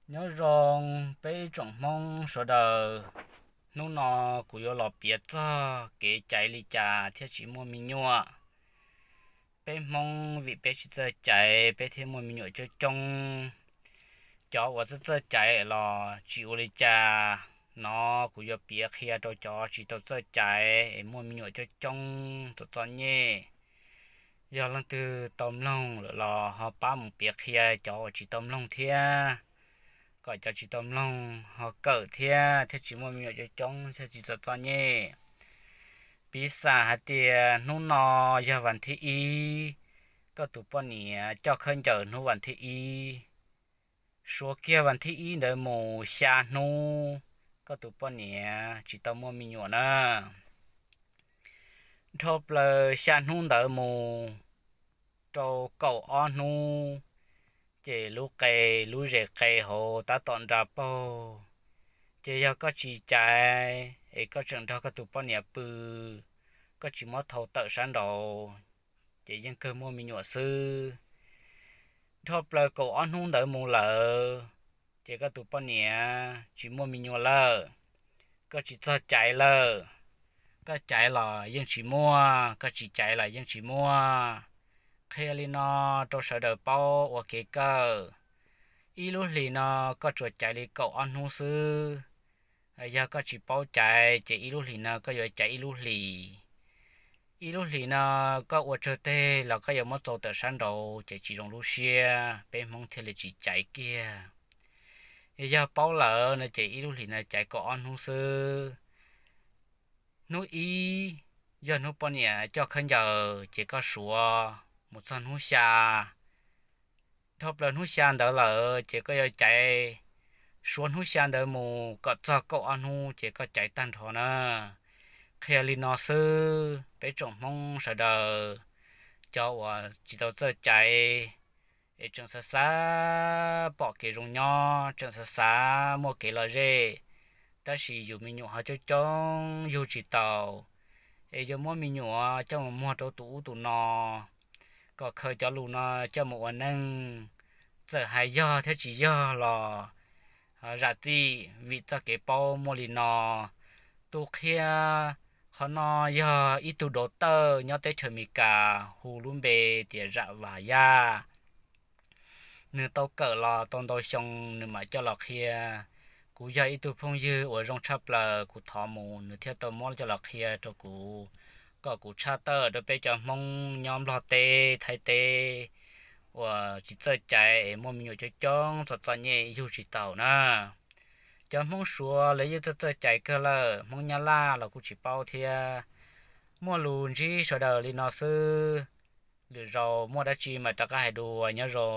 Nyob zoo peb tsoom Hmoob sawv daws, hnub no kuv yuav los piav txog kev caiv li cas thiaj tsis muaj me nyuam. Peb Hmoob vim peb tsis txawj caiv peb thiaj muaj me nyuam coob coob. Cov uas txawj txawj caiv los tsis ua li cas. No kuv yuav piav qhia rau cov tsis tau txawj caiv es muaj me nyuam coob coob txom txom nyem. Yog leej twg tau mloog lawm los ho pab mus piav qhia cov uas tsis tau mloog thiab, kom cov tsis tau mloog ho kawm thiab, thiaj tsis muaj me nyuam coob coob thiaj tsis txom txom nyem. Piv xam hais tias hnub no yog vas thib ib, koj tus poj niam coj khaub ncaws hnub vas thib ib, suav kiag vas thib ib ntawd mus xya hnub, koj tus poj niam tsis tau muaj me nyuam na. Dhau plaws xya hnub ntawd mus rau kaum ob hnub, ces lub qe, lub zes qe hauv tab tom nra paug. Ces yog koj tsis caiv es koj tseem nrog koj tus poj niam pw, koj tsis muab thau tawm sab nraud, ces yeej kawg muaj me nyuam xwb. Dhau plaws kaum ob hnub ntawd mus lawm, ces koj tus poj niam tsis muaj me nyuam lawm, koj tsis txog caiv lawm. Koj caiv los yeej tsis muaj, koj tsis caiv los yeej tsis muaj. Qhia li no rau sawv daws paub ua kev kawm. Ib lub hlis no koj tsuas caiv li kaum ob hnub xwb. Yog koj tsis paub caiv ces ib lub hlis no koj yuav caiv ib lub hlis. Ib lub hlis no koj ua tsawg teg los koj yuav muab txau tawm sab nraud ces tsis zoo lub siab, peb Hmoob thiaj li tsis caiv kiag. Yog paub lawm no ces ib lub hlis no caiv kaum ob hnub xwb. Hnub ib yog hnub poj niam coj khaub ncaws ces koj suav mus txog hnub xya. Dhau plaws hnub xya ntawd lawm ces koj yuav caiv, suav hnub xya ntawd mus kom txog kaum ob hnub ces koj caiv tag nrho na. Qhia li no xwb, peb tsoom Hmoob sawv daws, cov uas tsis tau txawj caiv es tseem xav xav pom kev zoo nyob, tseem xav xav muaj kev lom zem, tab sis yus me nyuam ho coob coob yug tsis taus, es yuav muab me nyuam coj mus muag rau tus ub tus no, kom khaws cov lus no coj mus ua neej. Txawm hais yog thiab tsis yog los zam txim, vim txoj kev paub muaj li no. Tus qhia qhov no yog ib tug dau tawj nyob teb chaws Amelikas, hu lub npe tias Zam Vam Yaj. Nws tau kawm los tau ntau xyoo nws mam coj los qhia. Kuv yog ib tug phooj ywg uas zoo tshaj plaws, kuv thov mus nws thiaj tau muab coj los qhia rau kuv, kom kuv tshaj tawm rau peb cov Hmoob nyob Nplog teb, Thaib teb uas tsis txawj caiv es muaj me nyuam coob coob txom txom nyem yug tsis taus na. Cov Hmoob Suav lawv yeej txawj txawj caiv kawg lawm, Hmoob Nyab Laj los kuj tsis paub thiab. Muaj lus ntsib sawv daws li no xwb, lwm zaus muaj dab tsi mam rov qab hais dua, nyob zoo.